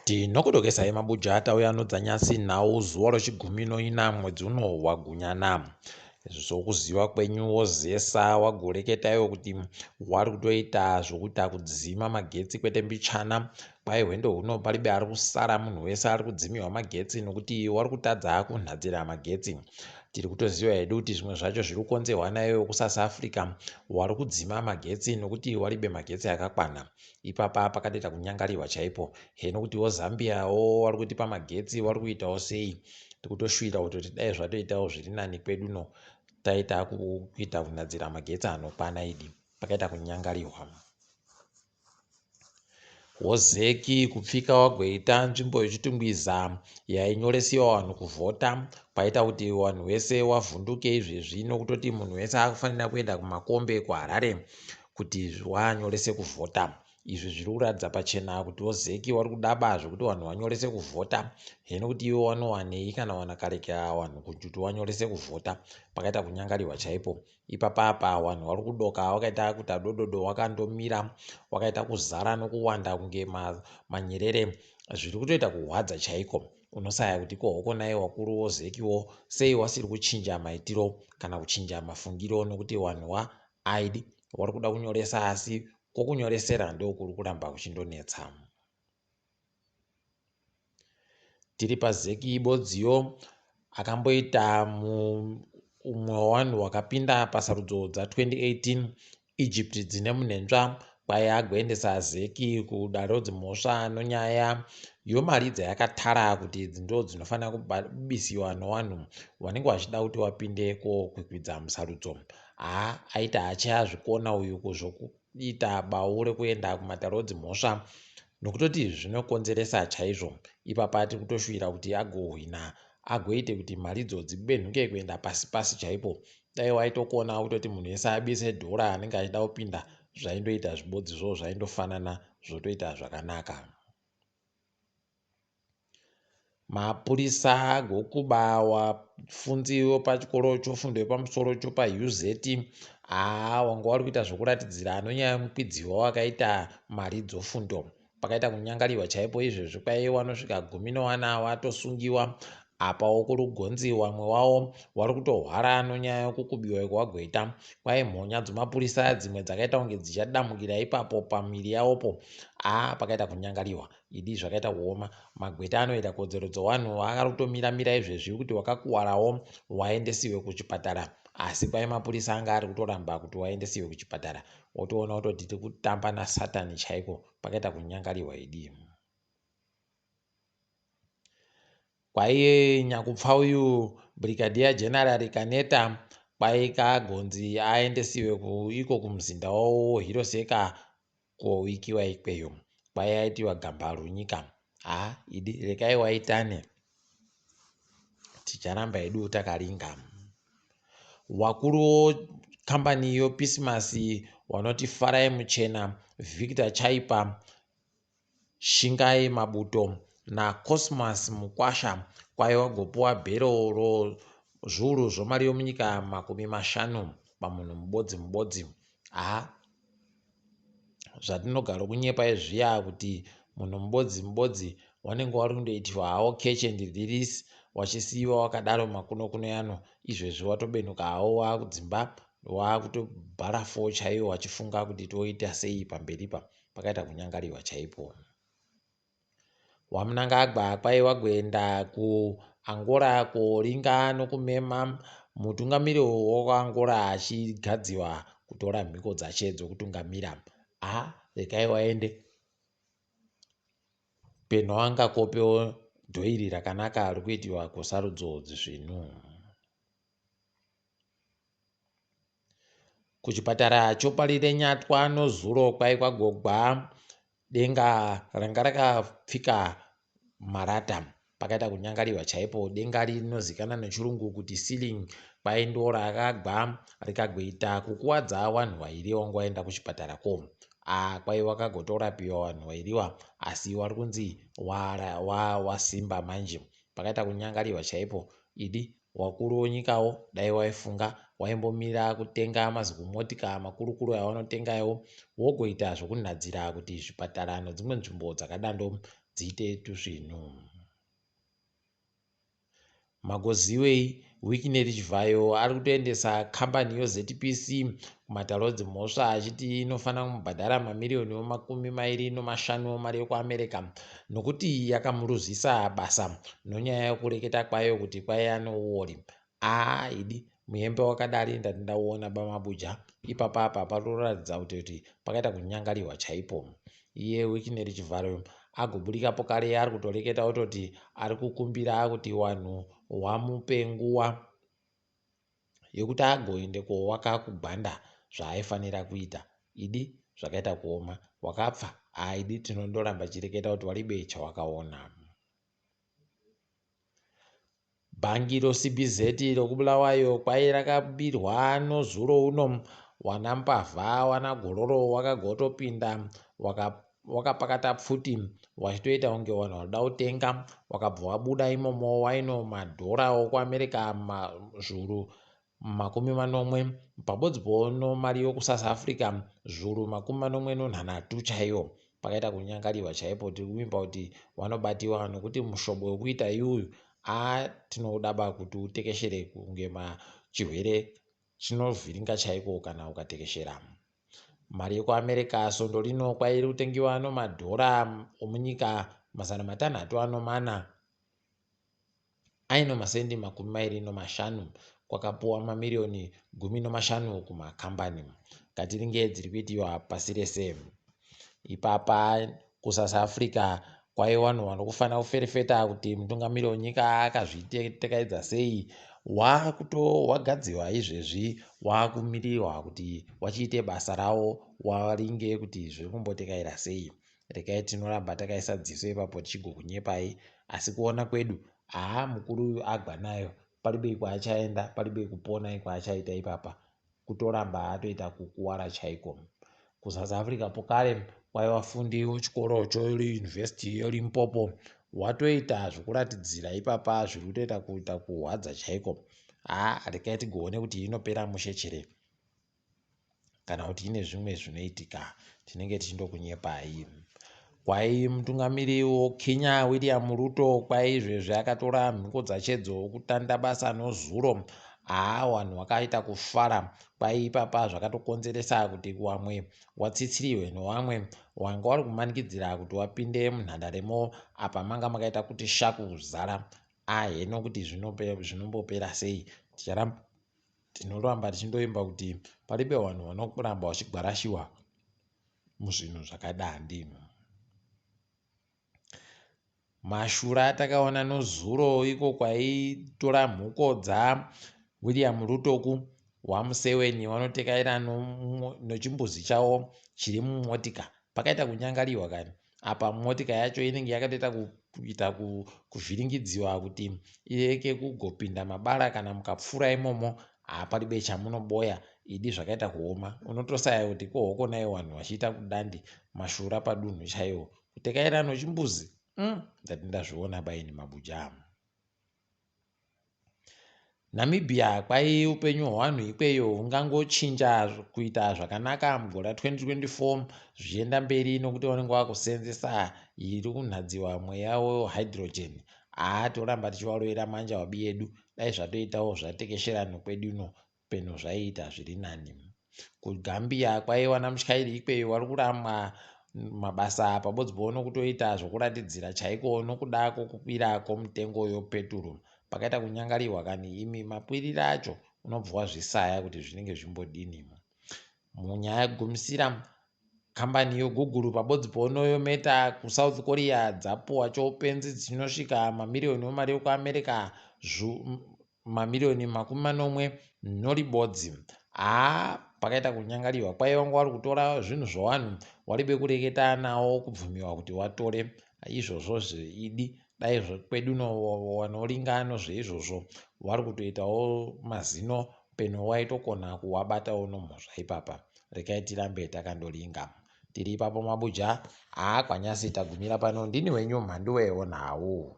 Tinokudokesai mabuja tauya nodzanyasi nhau zuva rechigumi noina mwedzi uno wagunyana. Zvokuziva kwenyu wozesa wagoreketa iwe kuti wari kutoita zvokuita kudzima magetsi kwete mbichana. Kwai hwendo huno palibe ari kusara munhu wese ari kudzimiwa magetsi nokuti wari kutadza kunhadzira magetsi. Tiri kutoziva hedu kuti zvimwe zvacho zviri kukonzerwa naiwe wekuSouth Africa wari kudzima magetsi nokuti walibe magetsi akakwana. Ipapa pakatoita kunyangarirwa chaipo. Heno kutiwo Zambia wo wari kutipa magetsi wari kuitawo sei. Tikutoshuvira kutoti dai zvatoitawo zviri nani kwedu no taita kuita kunadzira magetsi anokwana idi. Pakaita kunyangarirwa. Wozeki kupfika wagweita nzvimbo yeChitungwiza yainyoresiwa vanhu kuvhota kwaita kuti vanhu wese wavhunduke izvezvi nokutoti munhu wese akufanira kuenda kumakombe kuHarare kuti wanyorese kuvhota. Izvi zviri kuratidza pachena kuti wozeki wari kudaba zvekuti vanhu vanyorese kuvhota heno kuti iwe wanowanei kana wanakareka vanhu kuti wanyorese kuvhota pakaita kunyangarirwa chaipo. Ipapa apa wanhu wari kudoka wakaita kuita dododo wakandomira wakaita kuzara nokuwanda kunge manyerere zviri kutoita kuhwadza chaiko. Unosaya kuti ko hoko naye wakuru wozekiwo sei wasiri kuchinja maitiro kana kuchinja mafungiro nokuti wanhu wa aidi wari kuda kunyoresa asi kwokunyoresera ndokuri kuramba kuchindonetsa. Tiri paZeki Bodziyo akamboita umwe wevanhu wakapinda pasarudzo dza 2018 Egypt dzine munhenzva kwai agoendesa Zeki kudare rodzimhosva nonyaya yomari dzayakatara kuti idzi ndo dzinofanira kubisiwa nowanhu wanenge wachida kuti wapinde kokwikwidza musarudzo. Haa aita achazvikona uyu kuzvoku ita bau rekuenda kumatare edzimhosva nokutoti zvinokonzeresa chaizvo. Ipapa tiri kutoshuvira kuti agohwina agoite kuti maridzo dzibenhuke kuenda pasi pasi chaipo. Dai waitokona kutoti munhu wese abise dhora anenge achida kupinda zvaindoita zvibodzizvo zvaindofanana zvotoita zvakanaka. Mapurisa agokuba wafunzi wepachikoro chofundo yepamusoro chopaUZ haa wanga wari kuita zvokuratidzira anonyaya mukwidziwa wakaita mari dzofundo pakaita kunyangariwa chaipo izvezvi kwai wanosvika gumi nowana watosungiwa apawo kuri kugonzi wamwe wawo wari kutohwara nonyaya yokukubiwa iko wagoita kwai mhonya dzomapurisa dzimwe dzakaita kunge dzichadamukira ipapo pamiri yawopo haa pakaita kunyangariwa Idi zvakaita kuoma. Magweta anoita kodzero dzewanhu ari kutomira mira izvezvi kuti wakakuwarawo waendesiwe kuchipatara asi kwai mapurisa anga ari kutoramba kuti waendesiwe kuchipatara wotoona kutoti tiri kutamba nasatani chaiko pakaita kunyangarirwa idi. Kwaiye nyakupfa uyu Brigadier General Kaneta kwai kagonzi aendesiwe iko kumuzinda wavo woHiroseka kowikiwa ikweyo kwai aitiwa gamba runyika haa idi rekai waitane ticharamba hedu takaringa wakuru wokambani yopisimasi wanoti Farai Muchena, Victor Chaipa, Shingai Mabuto naCosmas Mukwasha kwai wagopuwa bhero rozviuru zvomari yomunyika 50 pamunhu mubodzi mubodzi haa zvatinogaro kunyepa zviya kuti munhu mubodzi mubodzi wanenge wari kundoitiwa hawo catch and release wachisiyiwa wakadaro makuno kuno yano izvezvi watobenuka hawo wakudzimba wakutobhara fo chaiyo wachifunga kuti toita sei pamberi pa pakaita kunyangariwa chaipo. WaMnangagwa kwai wagoenda kuAngola koringa nokumema mutungamiri wekuAngola achigadziwa kutora mhiko dzache dzokutungamira. A regai waende peno angakopewo dhoiri rakanaka rikuitiwa kusarudzo dzizvinu. Kuchipatara choParirenyatwa nozuro kwai kwagogwa denga ranga rakapfika marata pakaita kunyangariwa chaipo denga rinozikanwa nechirungu kuti ceiling kwai ndorakagwa rikagoita kukuwadza wanhu wairi wanga waenda kuchipatara ko ah, kwai wakagotorapiwa wanhu wairiwa asi wari kunzi wasimba wa, wa manje pakaita kunyangariwa chaipo idi Wakuru wenyikawo dai waifunga waimbomira kutenga mazikumotika makurukuru awanotengayo wogoita zvokunhadzira kuti zvipatara nedzimwe nzvimbo dzakadando dziite tusvinhu. Magoziwei, Wicknell Chivhayo ari kutoendesa kambani yoZPC kumatare edzimhosva achiti inofanira kumubhadhara mamiriyoni 25 mari yekuAmerica nokuti yakamuruzisa basa nonyaya yokureketa kwayo kuti kwaiya nouori. Aa idi muyembe wakadari ndati ndauona bamabuja ipapa apa patoratidza kuti pakaita kunyangariwa chaipo. Iye Wicknell Chivhayo agoburikapo kare ari kutoreketa ototi ari kukumbira kuti wanhu wamupe nguwa yekuti agoende kowaka kugwanda zvaaifanira kuita. Idi zvakaita kuoma wakapfa aidi tinondoramba chireketa kuti walibe chawakaona. Bhangi roCBZ rokuBulawayo kwai rakabirwa nozuro uno wana mbavha wana gororo wakagotopinda wakapakata pfuti wachitoita kunge vanhu vanoda kutenga wakabva wabuda imomo waino madhora okuAmerica zviuru 70 pabodzi pono mari yokuSouth Africa zviuru 73 chaiyo. Pakaita kunyangariwa chaipo tiri kuvimba kuti wanobatiwa nokuti mushobo wekuita iuyu a tinoudaba kuti utekeshere kunge chirwere chinovhiringa chaiko kana ukatekeshera. Mari yekuAmerica svondo rino kwairi kutengiwa nomadhora omunyika 604 aino masendi 25 kwakapuwa mamiriyoni 15 kumakambani. Ngatiringe dziri kuitiwa pasi rese. Ipapa kuSouth Africa kwai vanhu vanokufanira kuferefeta kuti mutungamiri wenyika akazvitekaidza sei wakuto wagadziwa izvezvi wakumirirwa kuti wachiite basa rawo waringe kuti zviri kumbotekaira sei. Regai tinoramba takaisa dziso ipapo tichigokunyepai asi kuona kwedu haa mukuru uyu agwa nayo palibe kwaachaenda palibe kupona kwaachaita ipapa kutoramba atoita kukuwara chaiko. KuSouth Africa pokare kwaiva vafundi vechikoro cheUniversity yeLimpopo watoita zvekuratidzira ipapa zviri kutoita kuita kuhwadza chaiko. Haa regai tigoone kuti inopera mushe chere kana kuti ine zvimwe zvinoitika tinenge tichindokunyepai. Kwai mutungamiri woKenya William Ruto kwai izvezvi akatora mhiko dzachedzo kutanda basa nozuro. Haa vanhu vakaita kufara kwai ipapa zvakatokonzeresa kuti wamwe watsitsiriwe nowamwe wanga wari kumanikidzira kuti wapinde munhandaremo apa manga makaita kuti shaku kuzara. Aheno kuti zvinombopera sei. Tinoramba tichindoimba kuti paribe vanhu vanoramba vachigwarashiwa muzvinhu zvakadandi. Mashura atakaona nozuro iko kwaitora mhuko dzaWilliam Ruto ku waMuseweni vanotekaira nechimbuzi chavo chiri mumotika. Pakaita kunyangariwa kani apa motika yacho inenge yakatoita kuita kuvhiringidziwa kuti ireke kugopinda mabara kana mukapfuura imomo haparibe chamunoboya idi zvakaita kuoma unotosaya kuti kohokonai vanhu vachiita kudandi mashura padunhu chaiwo kutekaira nochimbuzi ndati ndazviona baini mabuja. Namibia kwai upenyu hwevanhu ikweyo hungangochinja kuita zvakanaka mugore ra2024 zvichienda mberi nokuti vanenge vakuseenzesa iri kunhadziwa mweya wehydrogen. Haa toramba tichivarovera manja vabi yedu dai zvatoitawo zvatekeshera nokwedu ino peno zvaiita zviri nani. KuGambia kwaiwana mutyairi ikweyo wari kuramwa mabasa pabodzi nokutoita zvokuratidzira chaiko nokuda kwokukwira kwomutengo yopeturu. Pakaita kunyangariwa kani imi makwiriro acho unobva wazvisaya kuti zvinenge zvimbodini. Munyaya yekugumisira kambani yoGoogle pabodzi ponoyo Meta kuSouth Korea dzapuwa choupenzi dzinosvika mamiriyoni emari yekuAmerica mamiriyoni 71. Haa pakaita kunyangariwa kwai vanga vari kutora zvinhu zvavanhu waribe kureketa nawo kubvumiwa kuti watore izvozvo zveidi dai kwedu wanoringa nozveizvozvo vari kutoitawo mazino peno waitokona kuwabatawo nomhosva ipapa. Regai tirambe takandoringa tiri ipapo mabuja. Haa kwanyasi tagumira pano ndini wenyu Mhanduwe wonhau.